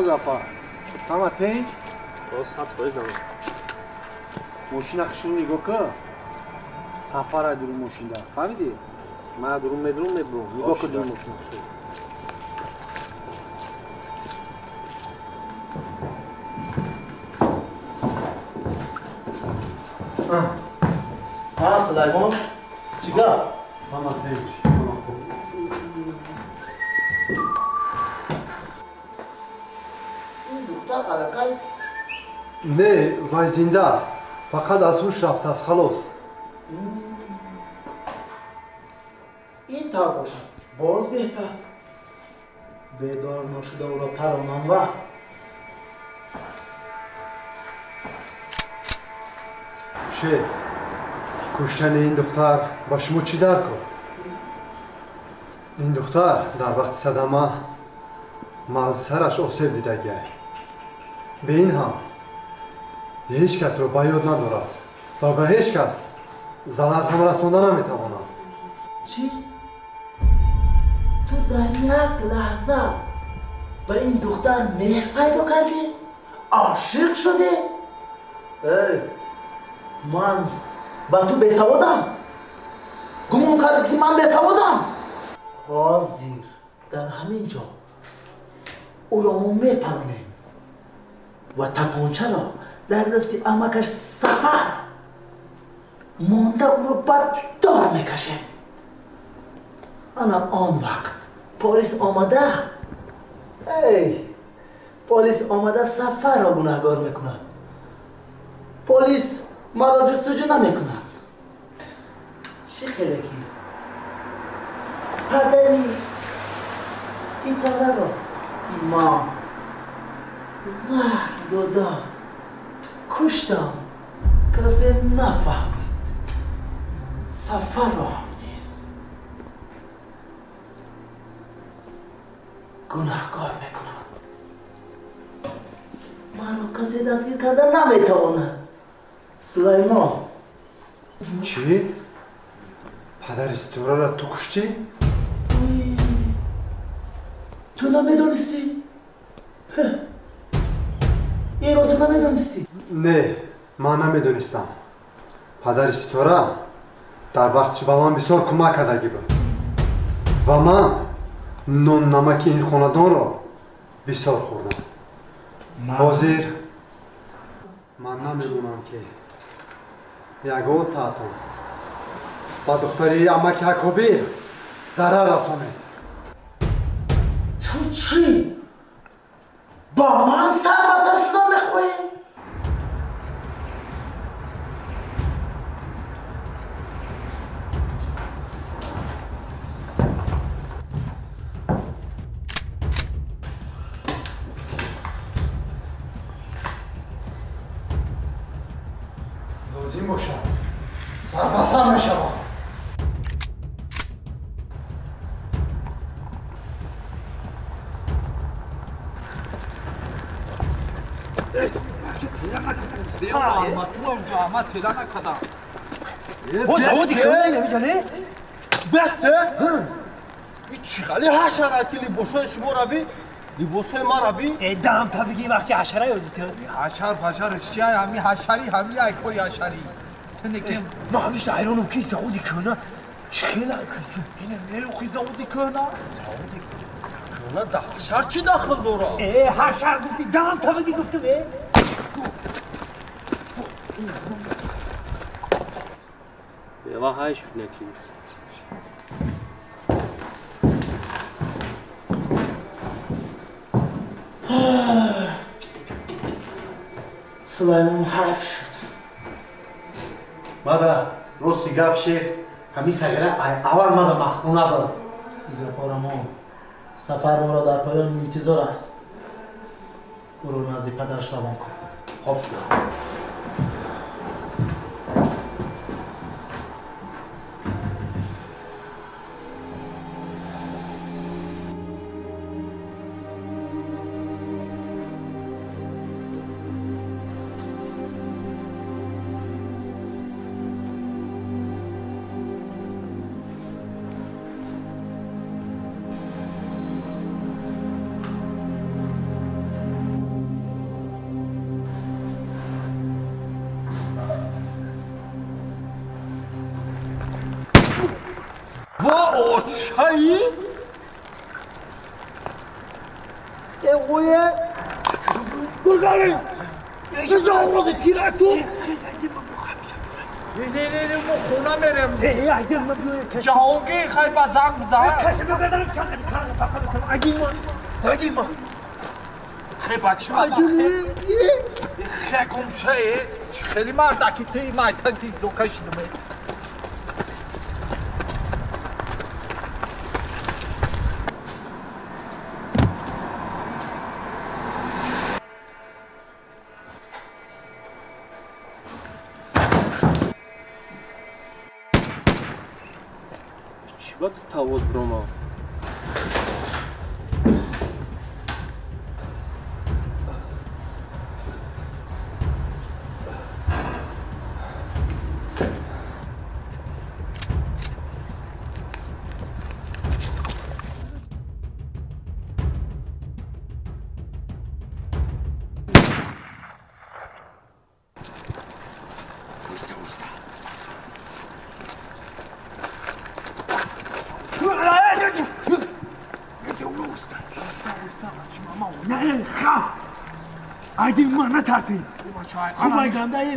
Музаффар, ҳама тинч? 100% ама. Мошина хушрӯ нигоҳ кун. Сафар дуру мошинда. Фаҳмидӣ? Ман дуру медурум мебурам. Нигоҳ кун дуру мошина хушрӯ. Ҳа, Сулаймон, чӣ гап? Ҳама тинч, ҳама хуб. Ин духтар аллакай Не, вай зинда аст. Фақат аз ҳуш рафтааст, халос. Ин тавр бошад, боз беҳтар. Бедор ношуда ӯро паронам ва Шеф, куштани ин духтар ба шумо чӣ дар кор? Ин духтар дар вақти садама мағзи сараш осеб дидагиай. Бе ин ҳам ҳеҷ касро ба ёд надорад ва ба ҳеҷ кас зарар ҳам расонда наметавонад. Чӣ? Ту дар як лаҳза ба ин духтар меҳр пайдо кардӣ? Ошиқ шудӣ? Эй, ман ба ту бесаводам? Гумон кардӣ, ки ман бесаводам? Ҳозир дар ҳамин ҷо ӯро мо мепаронем ва тапончаро дар дасти амакаш Сафар монда ӯро ба дор мекашем. Ана он вақт полис омада, эй, полис омада Сафарро гунаҳгор мекунад. Полис маро ҷустуҷӯ намекунад. Чӣ хеле ки падари Ситораро ман заҳр дода куштам, касе нафаҳмид. Сафарро ҳам низ гунаҳкор мекунам. Маро касе дастгир карда наметавонад. Сулаймон. Чӣ? Падари Ситораро ту куштӣ? Ту намедонистӣ? Инро ту намедонистӣ? Не, ман намедонистам. Падари Ситора дар вақтиш ба ман бисёр кӯмак кардагӣ буд ва ман ноннамаки ин хонадонро бисёр хӯрдам. Ҳозир ман намедонам, ки ягон таатон ба духтари амаки Акобир зарар расонед. Ту чӣ? Ба ман сар ба сар шуда мехоҳӣ? Лозим бошад, сар ба сар мешавам. Басте? Чӣ хали ҳашара ки либосҳои шуморо би, либосҳои маро би? Дам та бигӣ вақти ҳашара ёзи ту. Ҳашар пашараш чи ҳами ҳашари ҳами ай кори ҳашари. Ман ҳамеша ҳайронам, ки заводи кӯҳна чӣ хела Ина неохи заводи кӯҳна? Заводи кӯҳна да ҳашар чӣ дахл дорад? Э, ҳашар гуфтӣ, дам та бигӣ гуфтум, э. Бева ҳай шуд наки. Сулаймон ҳайф шуд. Мада рости гап, шеф, ҳамин сагара аввал мада маҳкум набуд. Дигар Сафар моро дар поёни интизор аст. Ӯро назди падараш равон кун. Хоб. Ва очаи? Э, Гулгали! Чӣ овози тира ту? Не, не, не, мо хона мерем. Ҷаҳонгир, хай ба занг бизан. Хе бача. Хе гумшае. Хеле мардаки ти майтан ти зока шидме. Тавоз брома. Айди ма натарсӣ.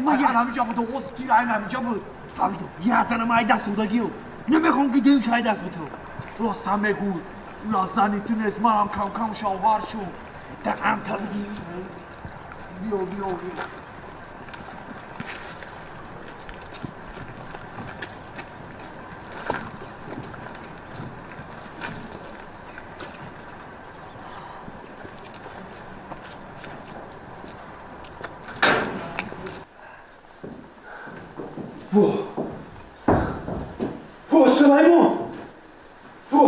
Ман ҳаминҷа буд, оғоз ки айн ҳаминҷа буд. Фаҳмидам. Я занам ай даст додагиё. Намехоҳам ки дем шай даст биту. Рост ҳам мегӯй. Ӯ аз зани ту нест, ман ҳам кам-кам шавҳар шуд. Даҳам табидӣ. Биё, биё, биё. Во, Сулаймон! Во!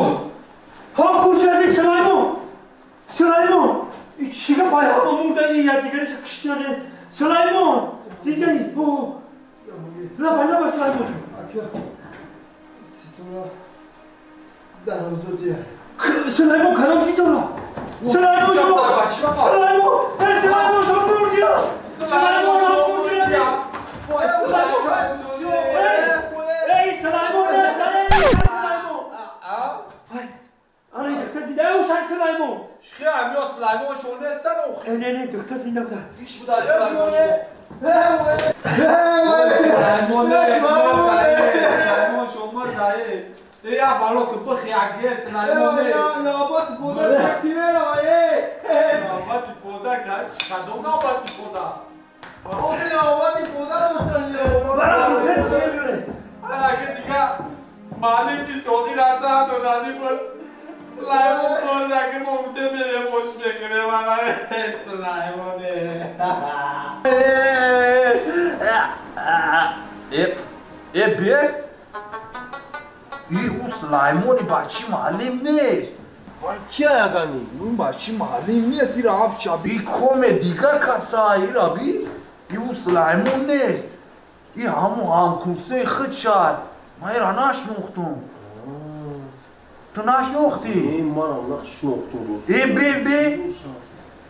Ҳам кӯчази Сулаймон! Сулаймон! Чӣ гап ай ҳама мурдаи якдигариша киштиане? Сулаймон! Зиндаи! О! Лабай, лабай, Сулаймон ҷон! Ака, ситора дар озодия. Сулаймон, кадом ситора? Сулаймон ҷон! Сулаймон! Эй, Сулаймон шон мурдия! Сулаймон шон кӯчази! Эй, Сулаймон! Сулаймон! Ана духтар зинда, эй, шай Сулаймон! Шхе, амиё Сулаймон шон нестан охи. Не, не, духтар зинда буда. Иш буда Сулаймон шон. Сулаймон, Сулаймон шон мурда, эй. Эй, я бало ки бихи аге Сулаймон. Навбати бода такти мерава, эй. Навбати бода, кадом навбати бода? Охи навбати бода доштан ё. Ана ки дига маълим ки соди рафта додани буд. Сулаймон бурда ки мо буда мерем ош мехӯрем. Ана Сулаймон. Э, бес? И ӯ Сулаймони бачи маълим нест. Кия ягани? Ӯ бачи маълим нест, ира афча. И коме дига каса, ира би? И ӯ Сулаймон нест. И ҳамун ҳамкурсаи худ шад. Ман ира нашинохтум. Ту нашинохтӣ? Манам нашинохтум. Э, бе, бе.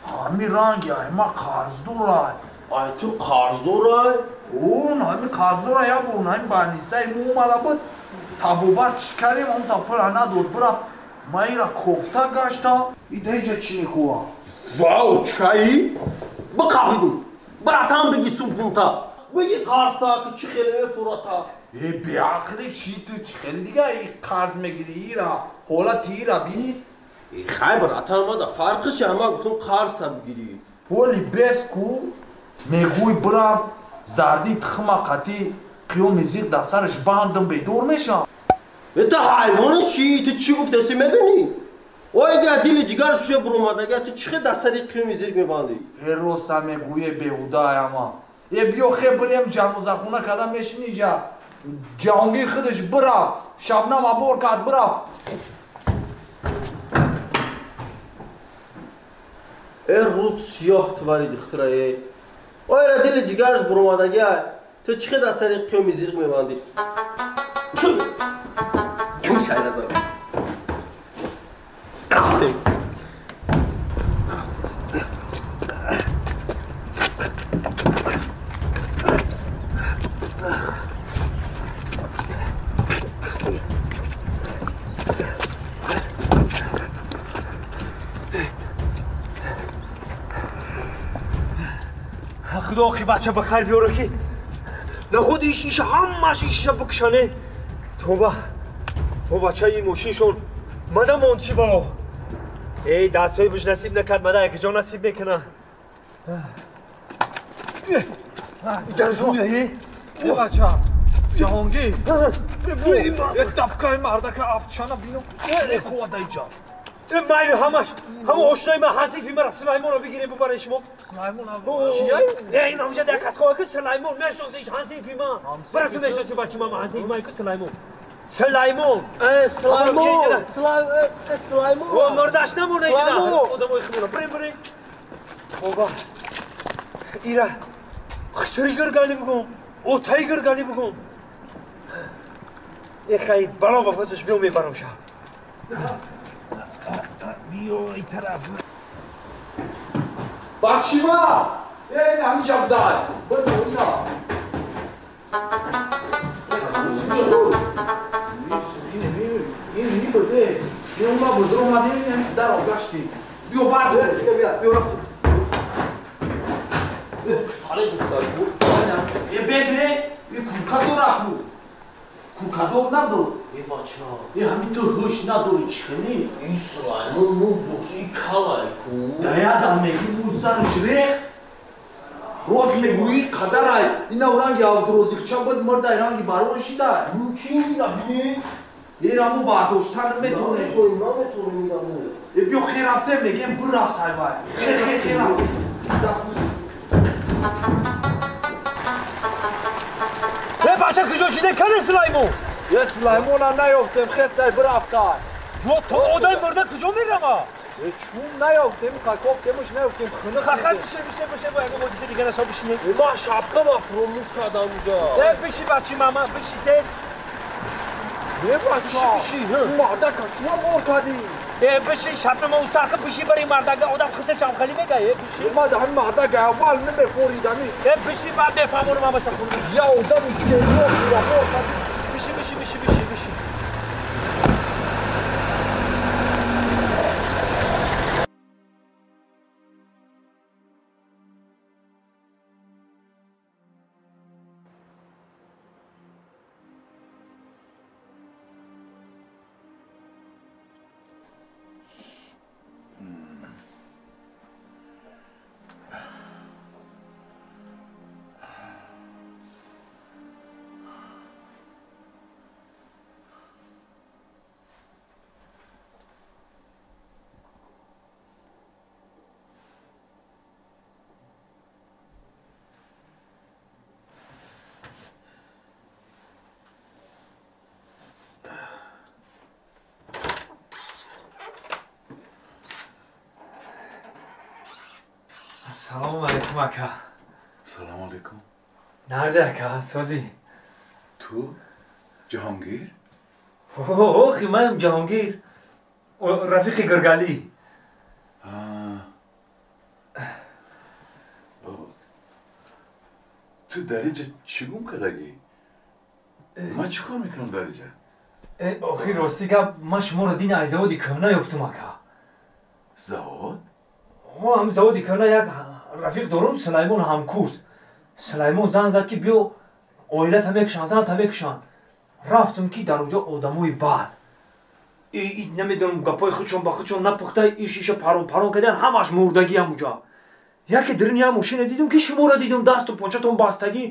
Ҳамин ранги ай ма қарздорай. Ай ту қарздорай? Он ҳамин қарздорай, як бор ҳамин барнисаи мо омада буд. Табобат чӣ кардем, он та пула надод, бирафт. Ман ира кофта гаштам. И да инҷа чӣ мехоҳам? Вау, чаи? Биқаҳиду. Братан биги сумпунта. Биги қарзта ки чӣ хеле мефурата. Э, беақлӣ чӣ ту чӣ хеле дига и қарз мегирӣ ира? Ҳолати ира би? Э, хай братан, мада фарқиш ама гуфтам қарзта бигирӣ. Ҳоли бес ку мегӯй бирам зарди тухма қатӣ қиёми зиқ дар сараш бандам бедор мешам. Э, ту ҳайвони чӣ? Ту чӣ гуфтаси медонӣ? Ой, дия дили ҷигараш чӯя буромадага, ту чӣ хел дар сари қиёми зиқ мебандӣ? Э, роста мегӯе беҳудааяма. Э, биё хе бирем ҷанозахона када мешини ҷа. Ҷаҳонгир худаш бирафт, шабнама бор кард бирафт. Э, руд сиёҳ твари духтара, э. Ойра дили ҷигараш буромадага, ту чӣ хел дар сари қиёми зиқ мебандӣ? Шайраза. Рафтем. Худо оқибатша ба хайр биёра ки нахуд иш иша ҳамаш иша бикшане. Тоба. То бачаи мошиншон мада монд чӣ бало. Эй, дастҳои буш насиб накард, мада якҷо насиб мекуна. Э бача, Ҷаҳонгир, як дафкаи мардака афтшана бинам, некувада иҷа. Майли ҳамаш, ҳама ошнои ман ҳасифи мара Сулаймонро бигирем бубарем шумо. Сулаймон кия? Э, ин ҳамҷа дар кас хоҳа ки Сулаймон мешноси ич ҳасифи ман. Бара ту мешноси бачи ман ҳасифи ман ку Сулаймон. Сулаймон. Э, Сулаймон, Сулаймон. О, мурдаш намона иҷа. Одамои худро бирем бирем. Тоба. Ира хусури гиргали бугум, отаи гиргали бугум. Эхай, бало ба пасаш биё мебарам ша. Биё ин тараф. Бачима! Э, ин ҳамиҷа будай. Бидо ина. Ин буде. Ин ума буд, омадем ин ҳам дар гаштем. Биё бардор, биё рафтем. Э, бегре, э курка дора ку. Куркадор набуд. Э бача. Э ҳамин ту ҳуш надори чӣ хеле? Ин Сулаймон мурд ин калай ку. Дая мегӣ мурд сараш рех. Роз мегӯӣ қадарай. Ина ранги Абдурозиқча буд, мурдай ранги барон шидай. Мумкин ина бинӣ? Эраму бардоштан наметонем. Наметонем ираму. Э биё хе рафтем, мегем бирафт ҳайвай. Хе хе хе рафтем. Э бача куҷо шиде кане Сулаймон? Е Сулаймона наёфтем, хесай бирафтай. Ё то одай мурда куҷо мерава? Е чун наёфтем, какофтемш наёфтем, хина. Хахар бише бише бише бо ягон ҳодиса дига наша бишине. Э ман шапкама фуромӯш кардам уҷа. Э биши бачи мама, биши тез. Е бача, биши, ҳа. Мардака чума бор кардӣ? Э биши шапкама устарка биши бари мардака одам хиср чамхали мега, э биши. Ма да ҳамин мардака аввал намефоридами. Э биши баъд мефаҳмонам ҳамаша хурда. Я одами серьёзниро бор кардӣ. Биши биши биши биши биши. Салом алейкум ака. Салом алейкум. Назе ака, сози. Ту Ҷаҳонгир? Охи, манам Ҷаҳонгир. Рафиқи Гиргалӣ. Ту дар инҷа чӣ гум кардагӣ? Ман чӣ кор мекунам дар инҷа? Охи, рости гап, ман шуморо дини аз заводи кӯҳна ёфтум ака. Завод? Ҳам заводи кӯҳна як рафиқ дорум, Сулаймон ҳамкурс. Сулаймон зан зад ки биё оилата мекушанд, заната мекушанд. Рафтум ки дар онҷо одамои бад. Намедонам гапҳои худшон ба худшон напухта, иш иша парон парон кардан, ҳамаш мурдагӣ ҳамуҷа. Яке дирин як мошине дидум ки шуморо дидум, дасту початон бастагӣ,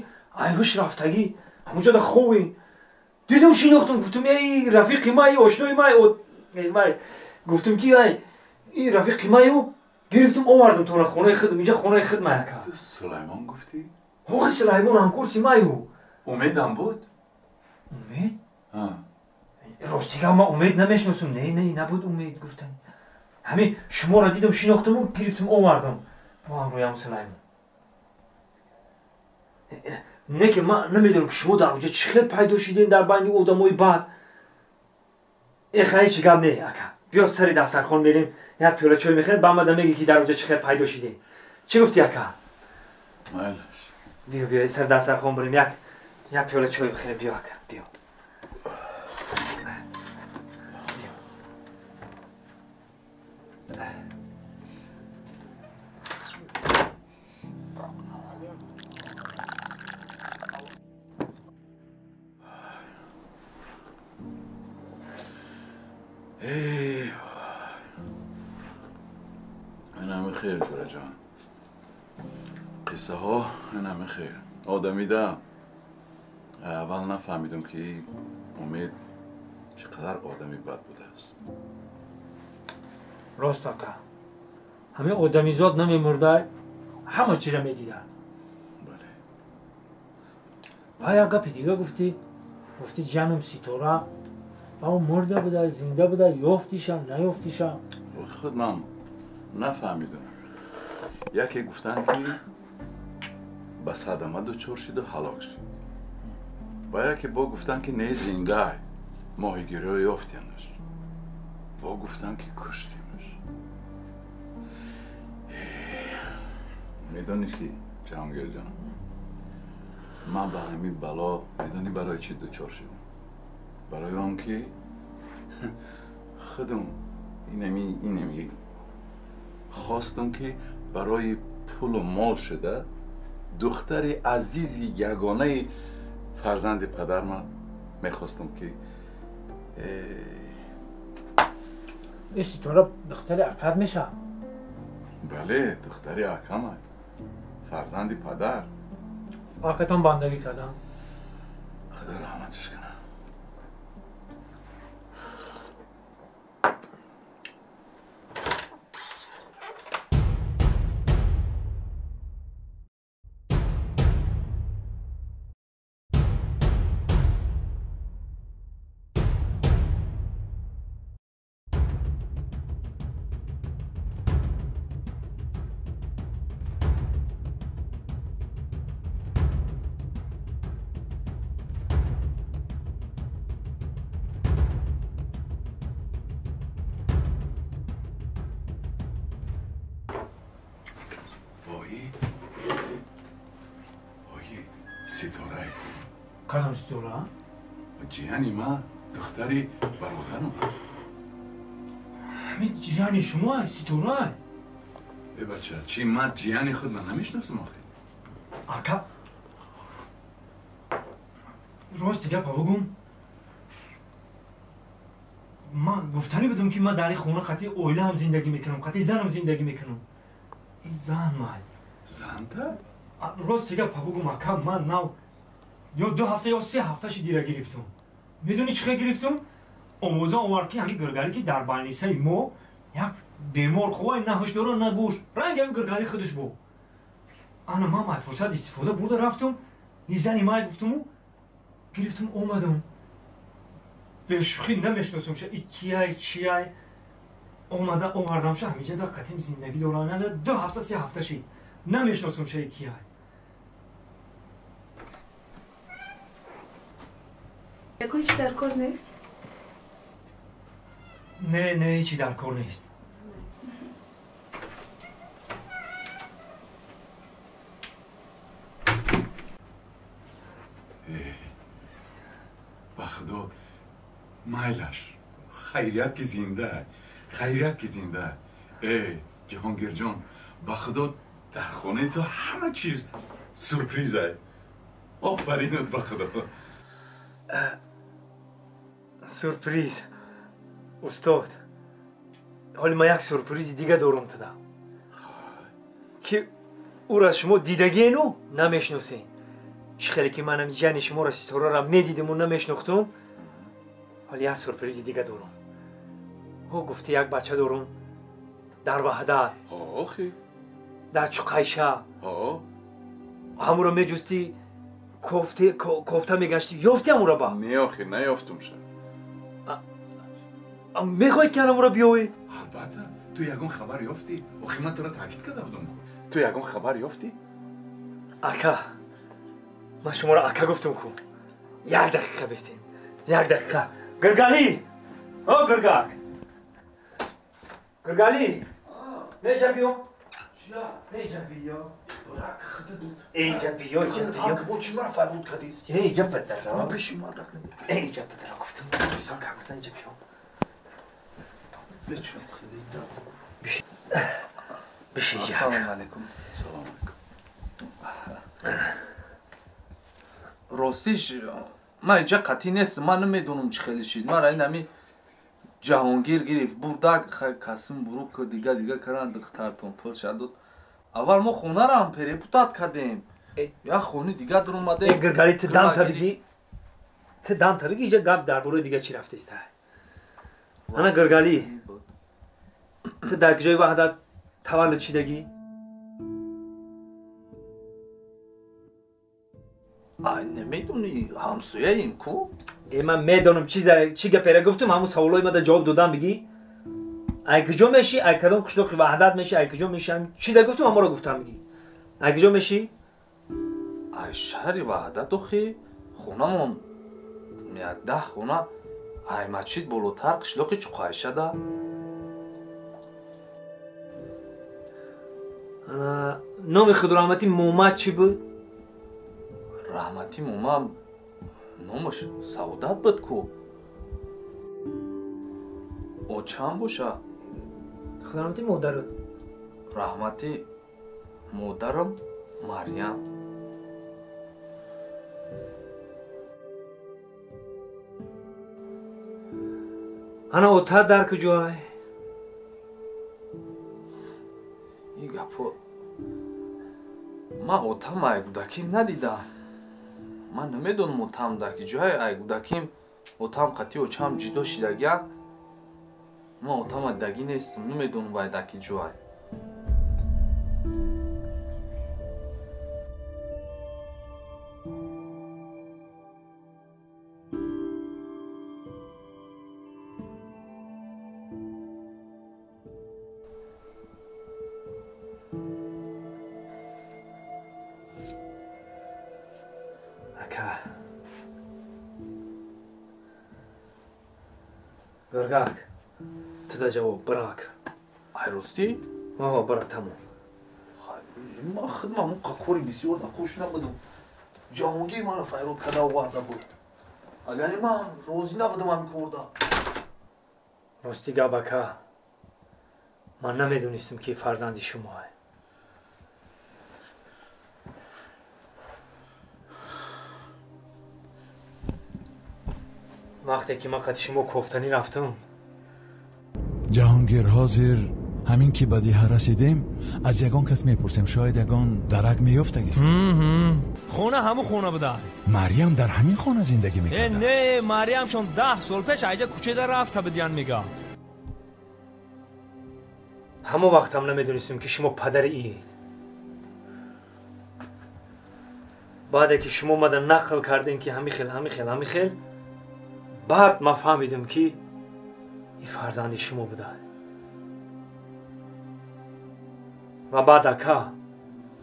айҳуш рафтагӣ, ҳамуҷода ховин. Дидум шинохтум, гуфтум эй рафиқи май, ошнои май, гуфтум ки ай ин рафиқи маю гирифтум овардум тона хонаи худам, инҷа хонаи худ май ака. Ту Сулаймон гуфтӣ? Охи Сулаймон ҳамкурси маю. Умедам буд? Умед? Рости гап ман Умед намешиносум. Не, не, набуд Умед гуфтан. Ҳамин шуморо дидум, шинохтуму гирифтум овардум. Бо ҳамроҳиам Сулаймон. Не ки ман намедонам ки шумо дар онҷа чӣ хел пайдо шидем дар байни одамои бад. Э хай чӣ гап не ака. Биё сари дастархон мерем, як пиёла чой мехӯрем, ба мада мегӣ ки дар онҷа чӣ хел пайдо шидем. Чӣ гуфтӣ ака? Майлаш. Биё, биё, сари дастархон бирем, як пиёла чой бихӯрем, биё ака, биё. خیر جورا جان. قصه ها اینمه خیر. آدمی ده اول نفهمیدم که امید چقدر آدمی بد بوده است. راست آقا، همه آدمیزاد نمیمرده، همه چی را میدیده. بله. و یک گپ دیگه گفتی جانم ستاره و او مرده بوده زنده بوده، یافتیشم نیافتیشم. خود من نفهمیدم. یکی گفتن که به صدمه دچار شد و هلاک شد. و یکی با گفتن که نه زنده، ماهیگیری یافتیمش. با گفتن که کشتیمش. میدونی که جهانگیر جان، من به همین بلا میدونی برای چی دچار شدم؟ برای آن که خودم اینمی خواستم که برای پول و مال شده دختر عزیزی یگانه فرزند پدر من میخواستم که این ستاره دختر عقب میشه. بله دختر عقب، فرزند پدر. آقتان بندگی کردم. خدا رحمتش کنه. ستاره. کدام ستاره؟ جیانی ما، دختری برادرم. همین جیانی شما ستاره؟ ای بچه، چی من جیانی خود من نمیشناسم آخه. آقا راست گپ بگم، من گفتنی بدم که من در این خونه خطی اویله هم زندگی میکنم، خطی زنم زندگی میکنم. این زن من. زن تا؟ راست گپ بگم آقا، من نو یا 2 هفته یا 3 هفته شی دیره گرفتم. میدونی چه گرفتم؟ آموزا آورد که همین گرگری که در بانیسه ما یک بیمار خواه نه هوش داره نه گوش، رنگ همین گرگری خودش بود. انا من فرصت استفاده برده رفتم، زنی ما گفتم و گرفتم اومدم. به شوخی نمیشناسم شه ای کیای چیای. اومده اومدم شه همیشه در قدیم زندگی دارن. نه 2 هفته 3 هفته شی نمیشناسم شه ای کیای. یکون چی در کار نیست؟ نه هیچی در کار نیست. با خدا مایلش خیریت که زنده، خیریت که زنده. ای جهانگیر جان، با خدا در خانه تو همه چیز سورپریزه. آفرینت با خدا. سورپریز استاد، حالا من یک سورپریز دیگه دارم تدا که او را شما دیدگینو نمیشناسین. خیلی که منم جن شما را ستاره را میدیدم و نمیشناختم. حالا یک سورپریز دیگه دارم. او گفته یک بچه دارم در وحدت، آخی در چقیشه، همون را میجستی، کوفته میگشتی، یافتی همون را با؟ نه آخی نیافتم شد. میخوای که همون را بیایی؟ البته. تو یگان خبر یافتی؟ آخی من تو را تاکید کرده بودم. تو یگان خبر یافتی؟ اکا، من شما را اکا گفتم کو. 1 دقیقه بستین، 1 دقیقه. گرگالی، او گرگاک، گرگالی، اینجا بیا. اینجا بیا. اینجا بیا، اینجا بیا. با چی مرا فرمود کردی؟ اینجا پدر. من پیش مردک نمی. اینجا پدر گفتم. بسیار کم بزن اینجا بیا. بچم خیلی دم. بشین. السلام علیکم. سلام علیکم. راستیش من اینجا قطعی نیست، من نمیدونم چی خیلی شد. من این همی Ҷаҳонгир гирифт бурдак касим бурук дига дига кардан духтартон пул шадод. Аввал мо хонаро ҳам перепутат кардем. Як хони дига дуромадем. Э Гиргали ту дам та бигӣ. Ту дам та бигӣ иҷа гап дар бораи дига чӣ рафтеста. Ана Гиргали. Ту дар ҷои Ваҳдат таваллуд шидагӣ? Ай намедонӣ ҳамсояем ку? Э ман медонам чӣ гапера гуфтум, ҳамун саволҳои мада ҷавоб додам бигӣ. Ай куҷо мешӣ? Ай кадом қишлоқи Ваҳдат мешӣ? Ай куҷо мешӣ? Чиза гуфтум, ҳаморо гуфтам бигӣ. Ай куҷо мешӣ? Ай шаҳри Ваҳдат охи хонамон як 10 хона ай масҷид болотар қишлоқи Чуқайшада. Номи худ раҳматӣ Момад чӣ буд? Раҳматӣ Момад номаш Саодат буд ку. Очам боша? Худ раҳматӣ модарат. Раҳматӣ модарам Марьям. Ана отат дар куҷой? Ин гапҳо ман отам ай кӯдаким надидам. Ман намедонам отам дар ки ҷое ай кӯдаким отам қатъи очам ҷудо шидагиам. Ман отама дагӣ нестам, намедонам вай дар ки ҷой. Гиргак, ту да ҷавоб бирак. Ай ростӣ? Оҳо, бирак тамом. Ман худмам он кори бисёр дахуш набудам. Ҷаҳонгир маро файрод карда оварда буд. Агар ман розӣ набудам ҳамин корда. Рости гап ака, ман намедонистам ки фарзанди шумоа. Вақте ки ман қати шумо кофтанӣ рафтам. Ҷаҳонгир, ҳозир ҳамин ки ба деҳа расидем, аз ягон кас мепурсем, шояд ягон дарак меёфтагист. Хона ҳамун хона буда. Марьям дар ҳамин хона зиндагӣ мекард. Не, Марьямшон 10 сол пеш айҷа кӯчада рафта будиян мега. Ҳамон вақтам намедонистем ки шумо падари ид. Баъде ки шумо мада нақл кардем ки ҳамин хел, ҳамин хел, ҳамин хел, баъд ман фаҳмидам ки ин фарзанди шумо буда. Ва баъд ака,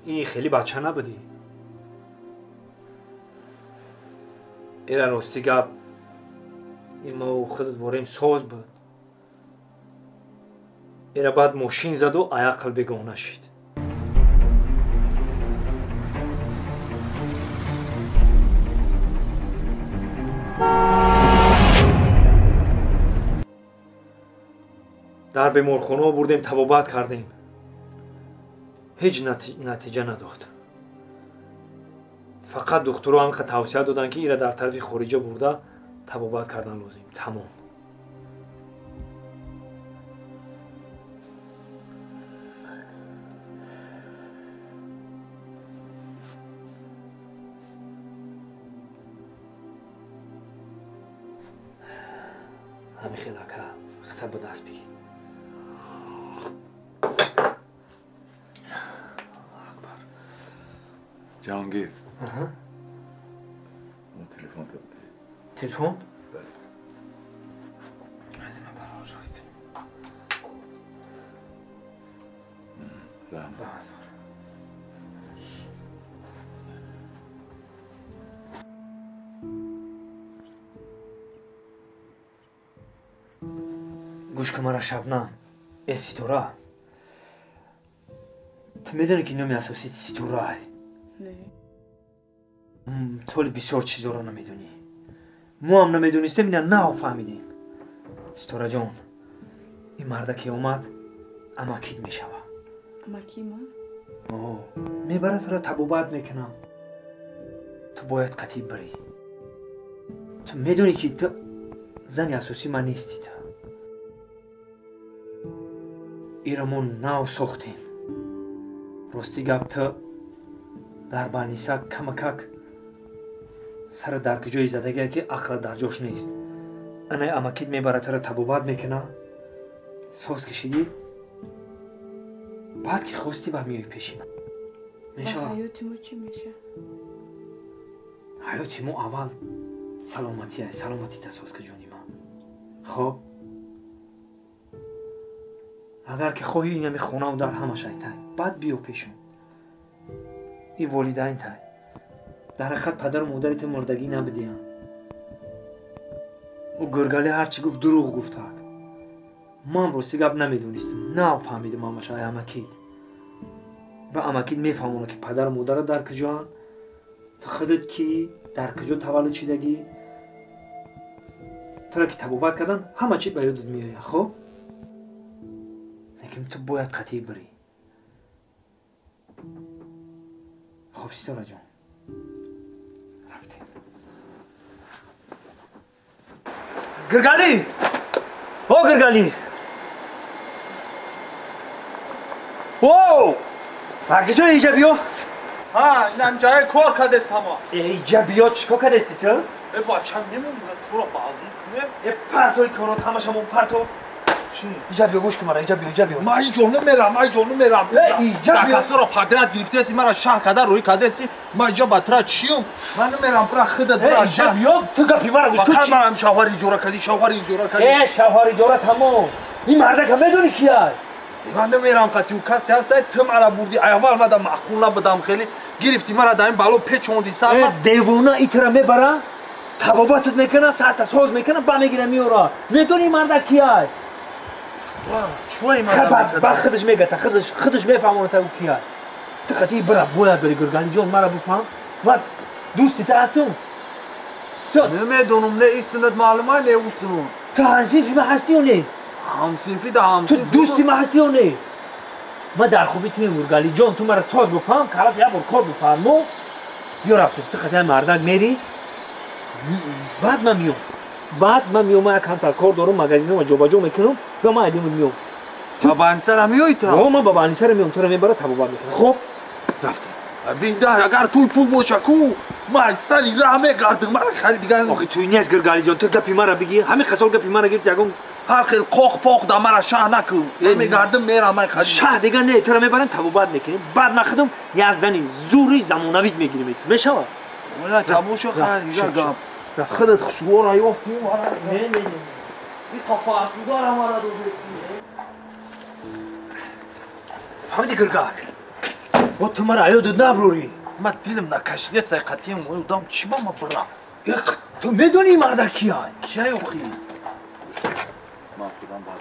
ин хеле бача набудӣ. Эра рости гап, ин мо худат ворем соз буд. Эра баъд мошин заду аяқл бегона шид. Дар беморхонаҳо бурдем, табобат кардем. Ҳеҷ натиҷа надод. Фақат духтурҳо ҳамин тавсия доданд ки ира дар тарафи хориҷа бурда табобат кардан лозим. Тамом. Ҳамин хел ака, хита ба даст бигир. Ҷаҳонгир, он телефон та бидеҳ. Телефон? Бале. Раҳмат. Гӯш кун мара Шабнам. Э Ситора, ту медонӣ ки номи асосит Ситорай? Не. Толи бисёр чизоро намедонӣ. Мо ҳам намедонистем, ина нав фаҳмидем. Ситораҷон, ин марда ки омад, амакит мешава. Амаки ман? О, мебарад туро табобат мекунам. Ту бояд қатъӣ барӣ. Ту медонӣ ки ту зани асосии ман нестӣ ту. Иро мо нав сохтем. Рости гап ту дар балниса камакак сара дар куҷои задагие ки ақла дар ҷош нест. Анаи амакит мебара тара табобат мекуна. Соз кишидӣ, баъд ки хостӣ ба меои пеши ман. Мешавад? Ҳаёти мо чӣ мешавад? Ҳаёти мо аввал саломатия, саломатита соз ки ҷони ман. Хоб? Агар ки хоҳӣ инами хонаву дар ҳама шайтай, баъд биё пешон. И волидайнтай. Дар ҳақиқат падару модари ту мурдагӣ набудиянд. Ӯ гургалӣ ҳарчи гуфт дурӯғ гуфтак. Ман рости гап намедонистам, нафаҳмидам ҳамаша ай амакит. Ба амакит мефаҳмонад ки падару модарат дар куҷоанд, ту худат кӣ, дар куҷо таваллуд шидагӣ. Туро ки табобат кардан, ҳама чиз ба ёдат меояд, хоб? Лекин ту бояд қатъӣ бирӣ. Хоб, Ситораҷон, рафтем. Гиргалӣ! О, Гиргалӣ! О! Ба куҷо иҷа биё? Ҳа, инам ҷае кор кардест ҳама. Э, иҷа биё, чӣ кор кардести ту? Э, бачам немон, кора баъзун кунем. Э, партои корот ҳамашамон парто. Чӣ? Иҷа биё, гӯш кун мара, иҷа биё, иҷа биё. Ман иҷо намерам, ман иҷо намерам. Э, иҷа биё. Закасоро подряд гирифтеси, мара шаҳ када рӯй кардеси, ман иҷа ба тура чиюм? Ман намерам, бира худат, бира иҷа биё, ту гапи мара гӯш кун. Фақат манам шавҳари иҷора кардӣ, шавҳари иҷора кардӣ. Э, шавҳари иҷора тамом. Ин мардака медонӣ кияй? Ман намерам қати ӯ касе ҳаст, ту мара бурдӣ, аввал мада маъқул набудам хеле, гирифтӣ мара дар ин бало печондӣ сар. Э, девона итра мебара, табобатат мекуна, сарта соз мекуна, ба мегира меора. Медонӣ мардак кияй? Чӯй мара ба худаш мегата, худаш мефаҳмонад ӯ кияй. Ту қати бира, бояд бери Гургалиҷон, мара бифаҳм. Ман дӯсти ту ҳастум. Ту намедонам, не ин суннат маълума, не ӯ суннат. Ту ҳамсинфи ман ҳастӣ ё не? Ҳамсинфи да ҳамсинфи. Ту дӯсти ман ҳастӣ ё не? Ман дар хуби туем Гургалиҷон, ту мара соз бифаҳм, калат як бор кор бифармо. Биё рафтем, ту қати мардак мери, баъд ман миём. Баъд ман миём, ман камтар кор дорам, магазинҳоро ҷобаҷо мекунам, ба ман айдимуд миём. Ба балнисара меоӣ ту? О, ман ба балнисара миём, туро мебара табобат мекунам. Хоб, рафтем. Бинда, агар туй пул боша ку, ман сари раҳ мегардам, мара хеле дигар. Охи туй нест Гургалиҷон, ту гапи мара бигӣ, ҳамин хасол гапи мара гирифти ягон ҳар хел қоқ-поқ да мара шаҳ накун. Ман мегардам, мерам, ман хали. Шаҳ дигар не, туро мебарам табобат мекунем. Баъд ман худам як зани зури замонавид мегирем. Мешавад? Ола тамошо хай, гап. Худат хушвора ёфтӣ мара. Не, не, не. И қафасудара мара додести. Фаҳмидӣ Гургак? Бо ту мара аёдат наброрӣ. Ман дилам накашида сай қатиям одам чӣ ба ма бирам? Ту медонӣ марда кияй? Кияй охи? Ман худам бад.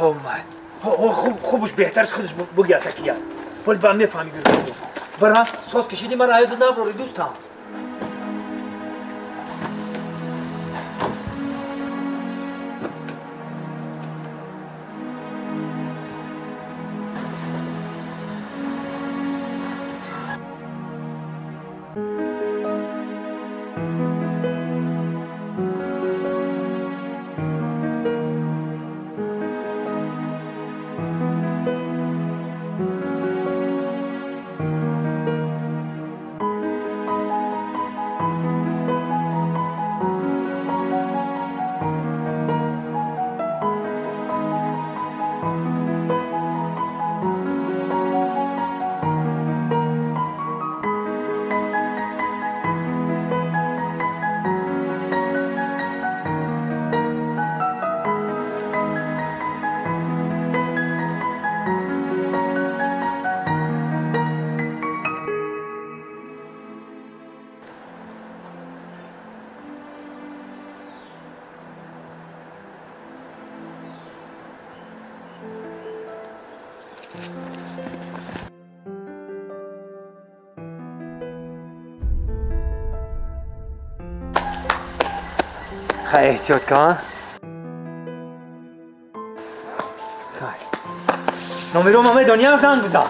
О май. Хубуш беҳтарш худаш бугята кияй. Вале ба мефаҳмӣ Гургак. Бира, соз кашидӣ мара аёдат наброрӣ дӯстам. Хай, эҳтиёт кун. Хай. Номеро ма медонӣ, занг бизан.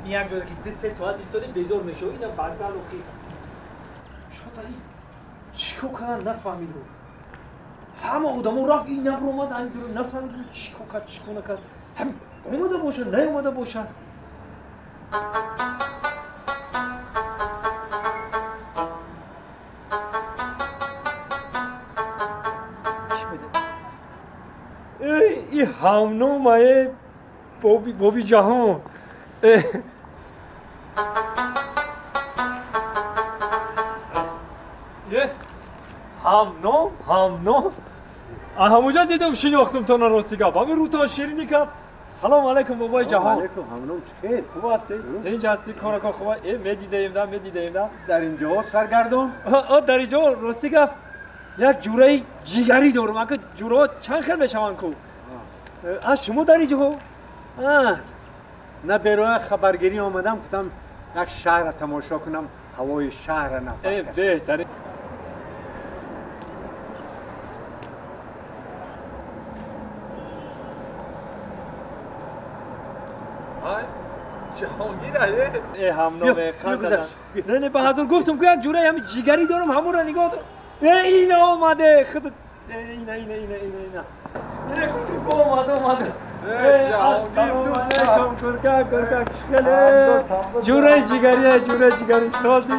Як ҷода ки 2-3 соат истоди безор мешавӣ, ина вокзал охи. Шота ин чикор кардан нафаҳмидум. Ҳама одамо рафт, ин набуромад, ҳамин дур нафаҳмидум чикор кард, чикор накард. Ҳамин омада бошад, наомада бошад. Эй, и ҳамномае боби ҷаҳон. Ҳамном, ҳамном. Ҳамуҷа дидум, шинохтум тона рости гап. Ҳамин рӯтон ширинӣ кард. Салом алайкум бобои ҷаҳон. Алайкум, ҳамном чӣ хел? Хуб ҳастӣ? Инҷа ҳастӣ, корако хуб. Медидаем да, медидаем да. Дар инҷо саргардон? Дар инҷо рости гап як ҷураи ҷигарӣ дорум. Ака ҷураҳо чанд хел мешаванд ку? Аз шумо дар инҷо? На бероя хабаргирӣ омадам, гуфтам як шаҳрро тамошо кунам, ҳавои шаҳрро нафас кашам. Беҳтарин. ҷаҳонгир ҳамноме қанд. Не, не, ба ҳазор гуфтум ку як ҷураи ҳами ҷигарӣ дорум, ҳамонро нигоҳ дор. Ина омаде, худ ина ина ина ина ина. Ина гуфтум ку омада омада. Ҷаҳонгир дӯстам. Курка курка хеле ҷураи ҷигарӣ, ҷураи ҷигарӣ сози.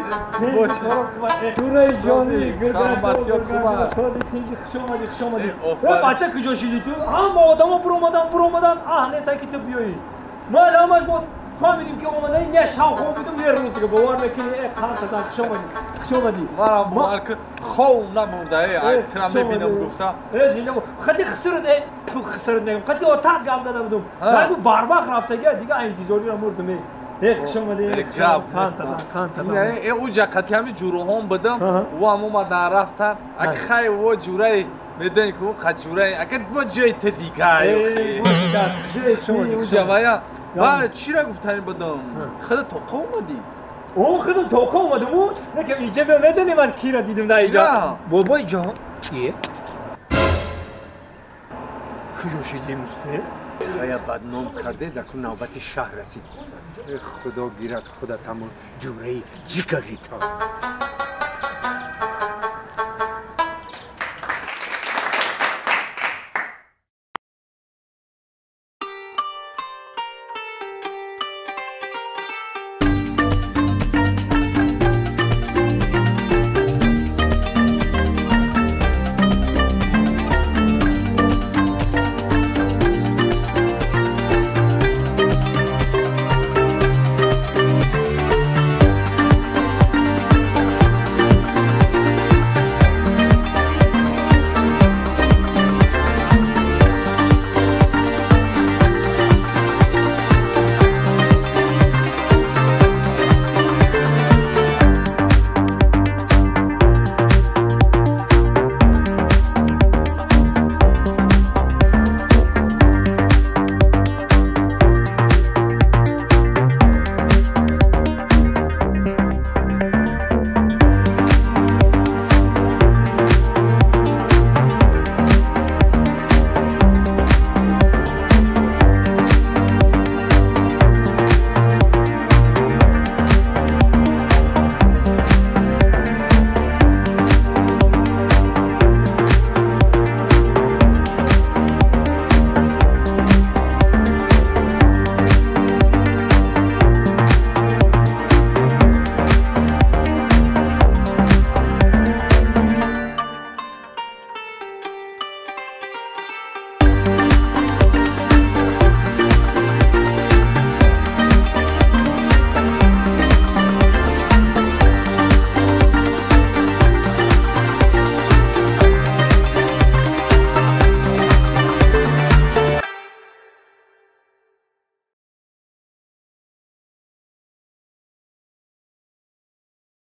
Ҷураи ҷонӣ, саломатиёт хуб аст. Сози тинҷи, хуш омадӣ, хуш омадӣ. Бача куҷо шидӣ ту? Ҳама одамо буромадан, буромадан, аҳ неста ки ту биёӣ. Ма ҳамаш бо фаҳмидим ки омадаи не шав хоб будум, не рӯз дига бовар мекунӣ. Қанд тазан, хуш омадӣ, хуш омадӣ. Манам бовар кун, хов намонда, тира мебинам гуфта. Зинда бо. Хати хисурат, хисурат мегам. Хати отат гап зада будум. Нагу барвақт рафтага, дига интизориро мурдум. Хуш омадӣ. Гап қанд тазан, қанд тазан. Уҷа қати ҳами ҷураҳом будам, ӯ ҳам омадан рафтан. Ак хай во ҷураи медонӣ ку қа ҷураи, ака бо ҷои те дига. Уҷа вая ба чира гуфтани будам? Худа тоқа омадӣ? О, худам тоқа омадам. Ӯ накам иҷа бия, медонӣ ман кира дидум дар иҷа? Бобои ҷаҳон. Кие? Куҷо шидӣ Мусфир? Ая бадном карде, дар ку навбати шаҳр расид. Худо гирад худатаму ҷураи ҷигаритон.